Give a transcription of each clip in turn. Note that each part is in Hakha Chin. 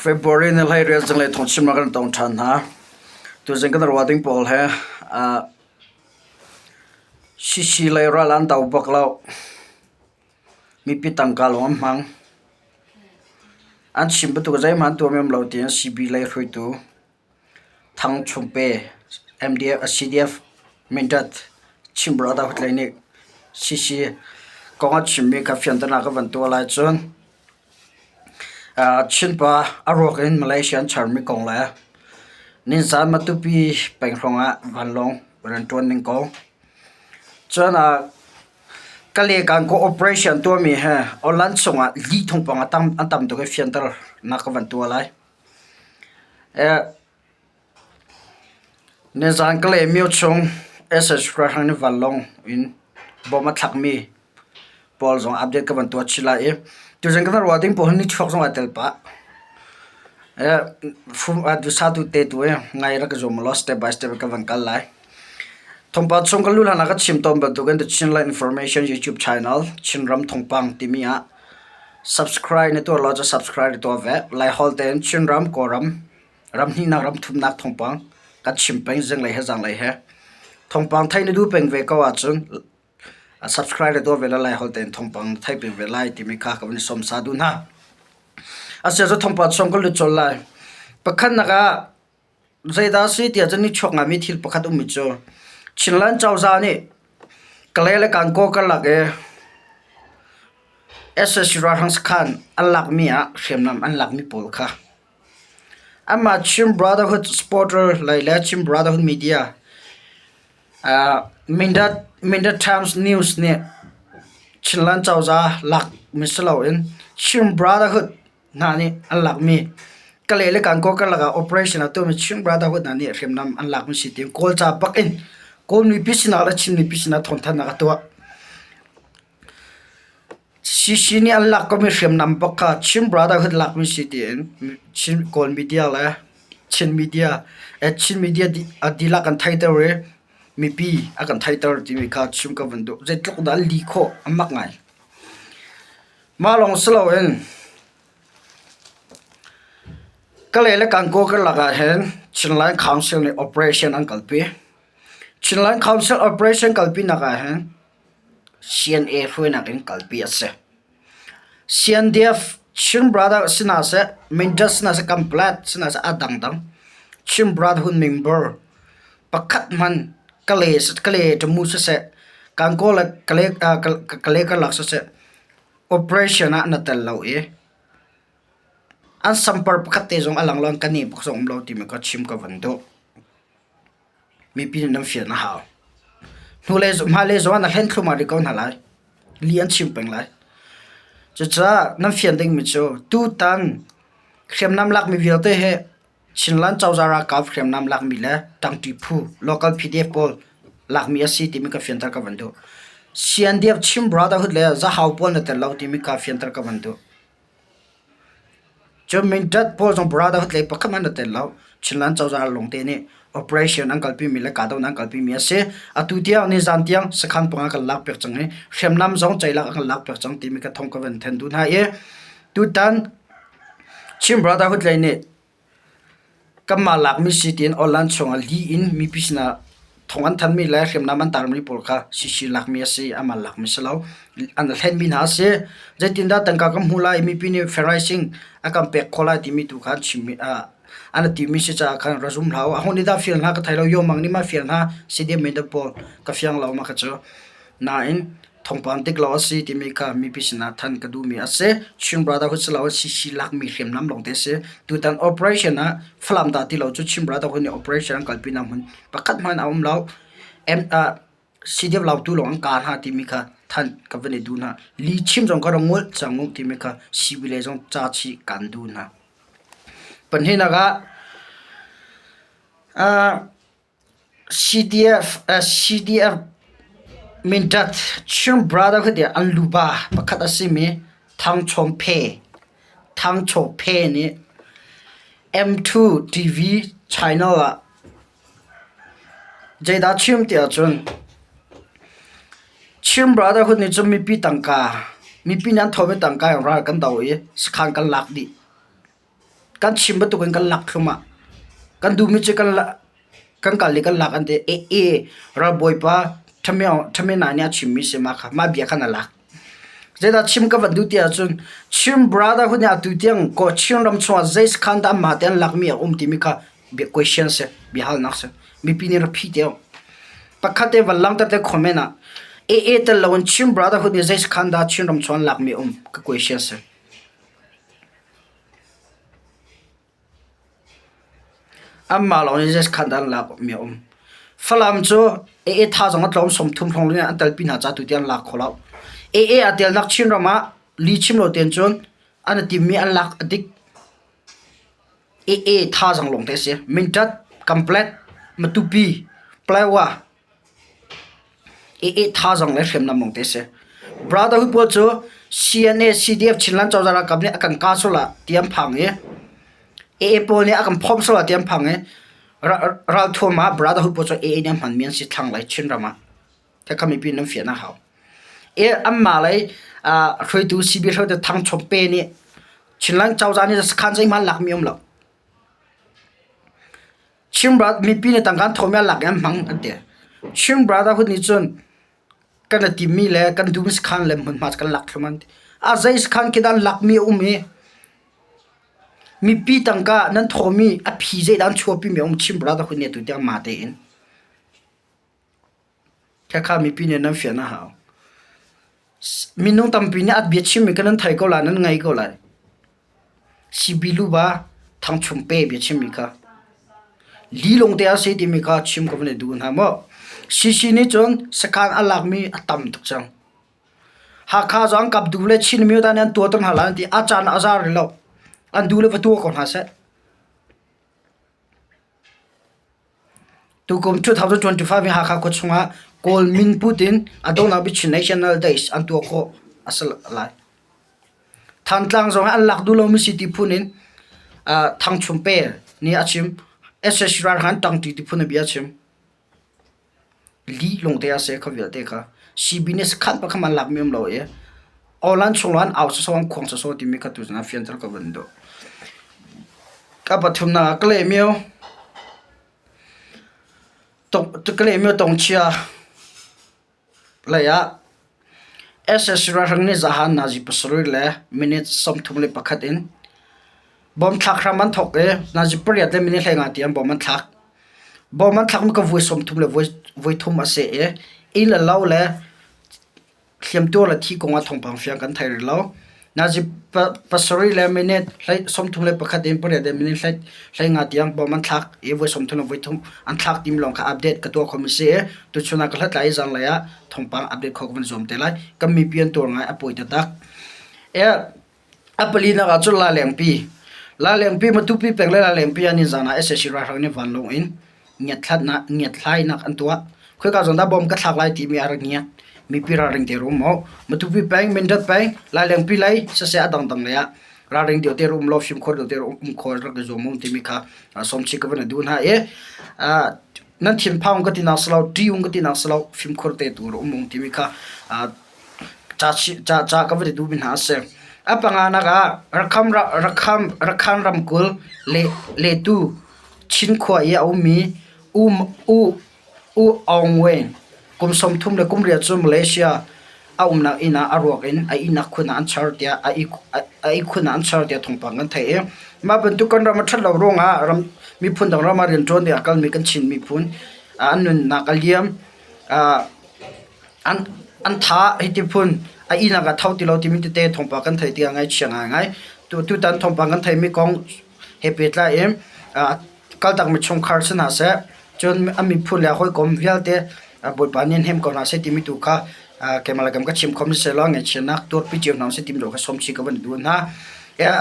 February ni 18 zinglei thawngchimnak kan tong ṭhan hna. Tuzing kan ruah ding pawl he Sisi lei ral an do bak lo. Mipi tangka lawng an hmang. An chim bantuk zeihmanh an tuah men lo tiin CB lei hruaitu Thang Chum Pe, MDF, CDF Mindat Chin Brotherhood lei nih CC kong a chimmi kha fianternak ka van tuah lai. Cun Chinpa a ruak in Malaysia an charmi kong le ninzan Matupi peng hrawng ah vanlawng rianṭuan ning kong. Cun Kale cooperation tuahmi he online chungah li thawngpang an tam tuk i fianternak ka van tuah lai. Nizaan Kalaymyo chung SS ralhrang nih vanlawng in bomb a thlakmi pawl zong update ka van tuah chih lai i tuzing kan ruah ding pawl hi nichuak zong ai tel pah. Duhsah tu te tu i ngai rak ka zuam ulaw step by step in ka van kal lai. Thawngpang chung ka luh hlan ah ka chim tawn bantukin The Chinland Information YouTube channel Chinram Thawngpang timi ah subscribe na tuah law cu subscribe na tuah ve. Laiholh tein Chinram, Kawlram, ram hnihnak, ram thumnak thawngpang kan chim peng zinglei he zanglei he. Thawngpang theih na duh peng ve ko ahcun subscribe na tuah ve la Laiholh tein thawngpang na theih peng ve lai timi kha ka van i sawmsa duh hna. Asiah cu thawngpang chung ka lut colh lai. Pakhatnak ah Zeidah a si tiah cun nichuak ngaimi thil pakhat ummi cu Chinland cozah nih Kalay le Kankaw karlak i sac ralhrang sakhan an lakmi ah hriamnam an lakmi pawl kha anmah Chin Brotherhood supporter lei le Chin Brotherhood media Mindat Times News nih Chinland cozah lakmi si loin Chin Brotherhood hna nih an lakmi Kalay le Kankaw karlak ah operation a tuahmi Chin Brotherhood hna nih hriamnam an lakmi si tiin Kawlca bak in Kawl mipi sinah le Chin mipi sinah thawngthanhnak a tuah. CC nih an lak komi hriamnam bak kha Chin Brotherhood lakmi si tiin Chin Kawl media le Chin media Chin media dihlak an theihter i mipi a kan theihter timi kha chim ka van duh. Zeitluk dah an li khawh a mak ngai. Mah lawng si loin Kalay le Kankaw karlak ah hin Chinland Council nih operation an kalpi. Chinland Council operation kalpinak ah hin CNA hruainak in kalpi a si. CNDF Chin Brother sinah seh, Mindat sinah seh, Kanpetlet sinah seh a dangdang Chin Brotherhood member pakhat hmanh Kalay Kalay Tamu siseh, Kankaw le Kalay Kalay karlak siseh Operation ah na tel lo i an sampar pakhat te zong a lang lo an kan i bak zong um lo timi kha chim ka van duh. Mipi nih nan fian a hau. Hnulei hmailei zong ah na hlen thluahmah rih ko hna lai. Li an chim peng lai. Cucaah nan fian dingmi cu tutan hriamnam lakmi vialte hi Chinland cozah ralkap hriamnam lakmi le ṭangṭi phu local PDF pawl lakmi a si timi ka fianter ka van duh. CNDF Chin Brotherhood le Zahau pawl na tel lo timi ka fianter ka van duh. Cun Mindat pawl zong Brotherhood lei pakhat hmanh na tel lo. Chinland cozah lawngte nih operation an kalpimi le kahdohnak an kalpimi a si. Atu tiang nizan tiang sakhan panga kan lak piak cang i hriamnam zong ceilak an kan lak piak cang timi ka thong ka van then duh hna i tutan Chin Brotherhood lei nih Kanmah lakmi si tiin online chungah lih in mipi sinah thong an thanmi le hriamnam an tarmi pawl kha CC lakmi a si, amah lakmi si lo. An hlenmi hna a si. Zeitindah tangka kan hmuh lai, mipi nih fundraising a kan pek khawh lai timi tu kha an chimmi an timi si caah khan ra zum hlah u. Aho nih dah fial hna ka thei lo, Yomang nih ma fial hna, CDM men pawl ka fiang lo ma kha cu. Nain thawngpang dik lo a si timi kha mipi sinah thanh ka duhmi a si. Chin Brotherhood si lo CC lakmi hriamnam lawngte a si. Tutan operation ah Falam dah ti lo cu Chin Brotherhood nih operation an kalpinak hmun pakhat hmanh a um lo. M CDF Lautu lawng an kah hna timi kha thanh ka van i duh hna. Li chim zong ka rak ngolh cang u timi kha CB lei zong ca chih kan duh hna. Pahnihnak ah CDF Mindat Chin Brotherhood i an luba pakhat a simi Thang Chawm Phe Thang Chaw Phe nih M2 TV channel ah zeidah a chim ti ahcun Chin Brotherhood nih cun mipi tangka mipi nih an thawhmi tangka in ral kan do i sakhan kan lak dih. Kan chim bantukin kan lak thluahmah. Kan duhmi cu kan kan kal i kan lak an ti. E e ralbawipa Ṭhamena nih a chimmi si mah kha mah bia khan a lak. Zeidah chim ka van duh ti ahcun Chin Brotherhood nih atu tiang ko Chin ram chungah zei sakhan dah anmah te an lakmi a um timi kha bia question si, biahalnak si. Mipi nih rak phi te u. Pakhat te van langhter te comment ah AA tel loin Chin Brotherhood nih zei sakhan dah Chin ram chung an lakmi a um ka question si. Anmah lawng nih zei sakhan dah an lakmi a um. Falam cu AA tha zong a tlawm 30 hrawng in an telpi hna caah tuti an lak kho lo. AA aa telnak Chinram ah li chim lo tein cun an i timmi an lak a dik. AA thazaang lawng te a si. Mintat, Kamplet, Matupi, Palawa, AA thazaang le hriamnam lawng te a si. Brotherhood pawl cu CNA, CDF, Chinland cozah ralkap nih a kan kah sual ah ti an phang i AA pawl nih a kan phomh sual ah ti an phang i ralthuam ah Brotherhood pawl cu AA nih an hmanmi an si thlanglei Chinram ah. Khakha mipi nan fian a hau. E anmah lei hruaitu CB hruaitu Thang Chom Pe nih Chinland cozah nih sakhan zeihmanh lakmi um lo. Chin mipi nih tangka an thawhmi an lak i an hmang an ti. Chin Brotherhood nih cun kan i timmi le kan duhmi sakhan le hmunhma cu kan lak thluahmah an ti. A zei sakhan khi dah an lakmi a um i mipi tangka nan thawhmi a phi zeidah an chuahpimi a um Chin Brotherhood nih atu tiang mah tein. Khakha mipi nih nan fian a hau. Minung tampi nih a bia chimmi kha nan thei ko lai, nan ngai ko lai. CB luba thangchung pe bia chimmi kha. Li lung te a si timi kha chim ka van i duh hna maw? CC nih cun sakhan a lakmi a tam tuk cang. Hakha zong kap duh le Chin myo nih an tuah hna lai an ti. A caan a za rih lo. An duh le va tuah ko hna seh. Tukum 2025 hi Hakha khua chungah Kawl min put in a donghnak bik Chin National Days an tuah khawh a si lai. Thantlang zong ah an lak duh lomi si ti phun in Thangchum Pe nih a chim. SSC ralhrang an ṭangṭi ti phun in bia a chim. Lih lawngte ah seh kha vialte kha CB nih sakhan pakhat an lakmi um lo i awlan chung an au sawsawh an khuang sawsawh timi kha tuzan ah fianter ka van duh. Ka pathumnak ah Kalaymyo Kalaymyo Tongchia lei ah SSC ralhrang nih zahan nazi pasarih le minute 31 in Bom thlak hram an thawk i nazi pariat le minute 15 tiang bom an thlak. Bom an thlakmi ka voi 30 le voi thum a si i inn le lo le hliamtuar le thi kong ah thawngpang fiang kan thei rih lo. Nazi pasarih le minute 31 in pariat le minute 15 tiang bom an thlak i voi 30 le voi thum an thlak timi lawng kha update ka tuah khomi si i tuchun ah ka hlathlai i zanlei ah thawngpang update kho ka van zuam te lai. Kan mipi an tuar ngai a pawi taktak. A palinak ah cun Lalengpi. Lalengpi Matupi peng le Lalengpi ah nizaan ah sac ralhrang nih vanlawng in ngiatthlainak an tuah. Khoika zawn dah bom ka thlak lai timi a rak ngiat. Mipi ralring te rum maw? Matupi peng, Mindat peng, Lalengpi lei siseh a dangdang lei ah ralring deuh te rum law fimkhur deuh te um khawh rak i zuam um timi kha sawmchih ka van i duh hna i nan thinphang ka tinak si lo, ṭih um ka tinak si lo, fimkhur te tu um um timi kha Ca ka van i duhmi hna a si. A panganak ah Rakhan ramkulh lehtu Chinkhua i a ummi U U Aung Weng kum 30 le kum riat cu Malaysia a umnak inn ah a ruak in a ihnak khun ah an char tiah a ihkhun ah an char tiah thawngpang kan theih i mah bantuk kan ram a ṭhat lo ruangah ram miphun dang ram ah rianṭuan ding a kalmi kan Chin miphun an nunnak a liam. An tha hiti phun a ihnak ah tho ti lo timi tete thawngpang kan theih tikah ngaihchia ngaingai. Tutan thawngpang kan theihmi kong he pehtlai in kaltakmi chungkhar si hna seh, cun a miphun le a hawikom vialte Bawipa nih an hnem ko hna seh timi tu kha keimah le keimah ka chim khom siseh law ngaihchiatnak tuarpi cio hna usih timi tu kha sawmchih ka van duh hna.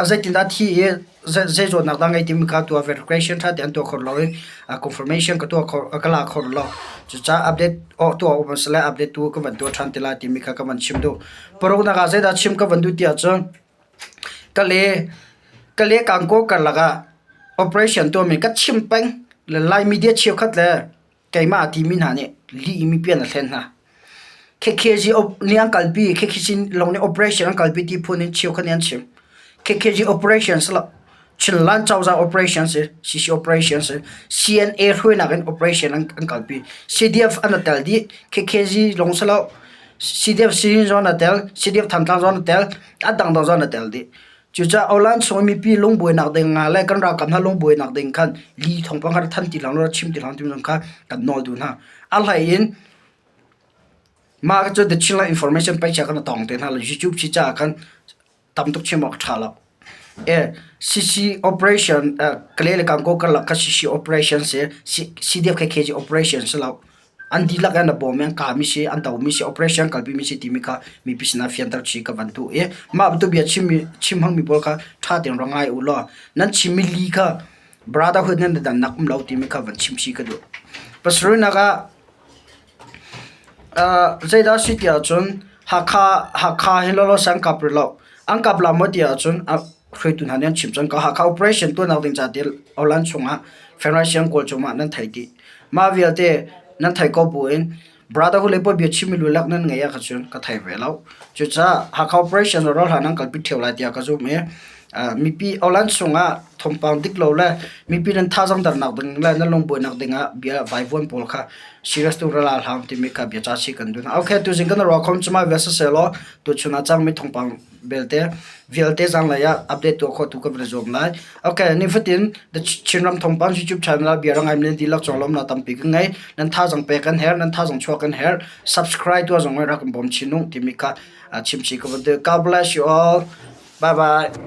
Zeitindah thi i zei zawtnak dah ngei timi kha tuah verification ṭha tein an tuah kho lo i confirmation ka tuah kho ka la kho lo. Cucaah update tuah um sile update tu ka van tuah ṭhan te lai timi kha ka van chim duh. Paruknak ah zeidah chim ka van duh ti ahcun Kale Kale Kangkaw karlak ah operation tuahmi ka chim peng le Lai media cheukhat le keimah a timi hna nih lih i mipi an hlen hna. KKG nih an kalpi, KKG lawng nih operation an kalpi ti phun in cheukhat nih an chim. KKG operation si lo. Chinland cozah operation si, CC operation si, CNA hruainak in operation an kalpi. CDF an tel dih, KKG lawng si lo, CDF Sihin zong an tel, CDF Thantlang zong an tel, a dangdang zong an tel dih. Cucaah Awlan chung i mipi lungbuainak ding ah le kan ralkap hna lungbuainak ding khan li thawngpang kha than ti hlah law chim ti hlah timi zong kha kan nawl duh hna. A hlei in mah cu The Chinland Information pei chia kan tong te hna lo YouTube si caah khan tam tuk chim awk a ṭha lo. CC operation Kale le Kankaw karlak kha CC operation si CDF KKG operation si lo. An dihlak in a bawm i an kami si, an domi si, operation kalpimi si timi kha mipi sinah fianter chih ka van duh i mah bantuk bia chimmi chim hmangmi pawl kha ṭha tein rak ngai u law nan chimmi li kha brotherhood nan dannak um lo timi kha van chim chih ka duh. Pasarihnak ah Zeidah a si ti ahcun Hakha Hakha hi lawlaw an kap rih lo. An kap la maw ti ahcun hruaitu hna nih an chim cang ko. Hakha operation tuahnak ding ca ti Awlan chungah Federation kawl cungah nan theih dih. Mah vialte nan theih ko buin brotherhood lei pawl bia chimmi lulak nan ngeih ah cun ka thei ve lo. Cucaah Hakha operation ral hlan an kalpi ṭheo lai tiah ka zumh i mipi Awlan chungah thawngpang dik lo le mipi nan thazaang dernak ding le nan lungbuainak dingah bia vaivuan pawl kha serious tu ral hlang timi kha bia ca chih kan duh hna. Okay, tuzing kan ruah khom cuma vial siselaw tuchun ah cangmi thawngpang belte vialte zanglei ah update tuah khawh tu kan van zuam lai. Okay, nifatin The Chinram Thawngpang YouTube channel ah bia rangai nan dihlak cung lawmnak tampi kan ngei. Nan thazaang pek kan herh, nan thazaang chuah kan herh. Subscribe tuah zong rak kan bawm chin u timi kha chim chih ka van duh. God bless you all. Bye bye.